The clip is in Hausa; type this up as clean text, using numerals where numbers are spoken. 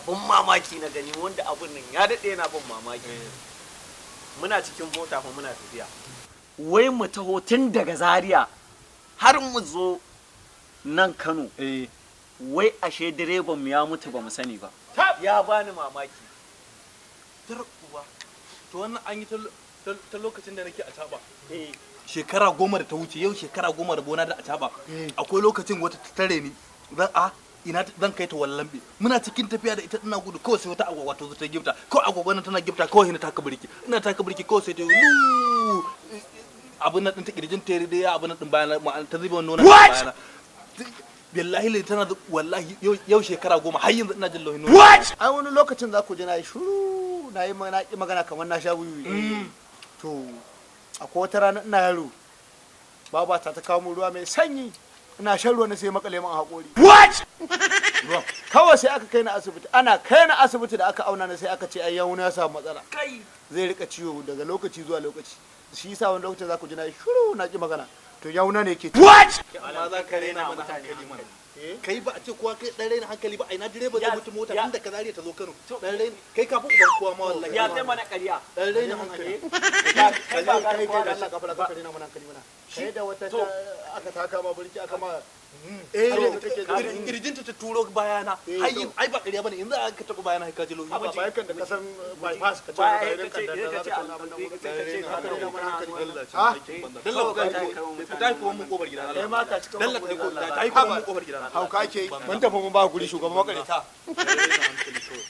Abun mamaki na gani, wanda abun nan ya daɗe yana ban mamaki. Muna cikin mota fa, muna tafiya, wai mu taho tun daga Zaria har mu zo nan Kano, wai ashe direban mu ya mutu, ba mu sani ba. Ya bani mamaki. Tar uba. To, wannan an yi ta lokacin da nake a Shekara 10 da ta wuce, yau shekara 10 rabona da acaba. Akwai lokacin wata ta tare ni, zan a ina zan kai ta Wallambe. Muna cikin tafiya da ita, ina gudu, kawai sai wata agwagwa ta zo ta gifta. Kawai agwagwa nan tana gifta, kawai na taka birki, ina taka birki, kawai sai ta yi lu abin nan din ta kirjin ta dai, abin nan din bayana, ta zuba nonon bayana. Billahi lai tana, wallahi yau shekara 10, har yanzu ina jin lauhin nonon. Ai wani lokacin za ku ji na yi shuru, na yi na ƙi magana kamar na sha wiwi. To, akwai wata rana ina yaro, babata ta kawo mu ruwa mai sanyi, ina shan ruwa na sai makale min haƙori. Ruwan? Kawai sai aka kai ni asibiti. Ana kai ni asibiti, da aka auna ni, sai aka ce ai yawuna ya samu matsala. Kai. Zai rika ciwo daga lokaci zuwa lokaci. Shi yasa wani lokacin za ku ji na yi shuru, na ƙi magana. To, yawuna ne yake ciwo. Amma za ka rena mana hankali mana. Kai ba a ce kowa kai dan raina hankali ba. A ina direba zai mutu, mota tun da ka Zaria ta zo Kano? Dan raina kai, kafin uban kowa ma wallahi. Ya zai mana ƙarya. Dan raina hankali. Kai kai kai kai da Allah kafara ka rena mana hankali mana. Kai da wata aka taka ma burki, aka ma Eh. Har yanzu kake jin- Kirjinta ta turo bayana. Eh, Ai to. Ai ba ƙarya bane, yanzu aka taɓa bayana ka ji loyi. Ba bayan kan da kasan bypass ka ce Baya ka ka ce ka ka ce ka abin nan. ka ce Ka rena mana hankali. Allah ce Ha? aikin banza. Dalla ku tafi kuma mun kofar gidana. Kai ma ka cika. Dalla ta yi kuma mun kofar gidana. Hauka ke. Mun tafi mun ba guri, shugaban makareta. Dan raina hankali kawai.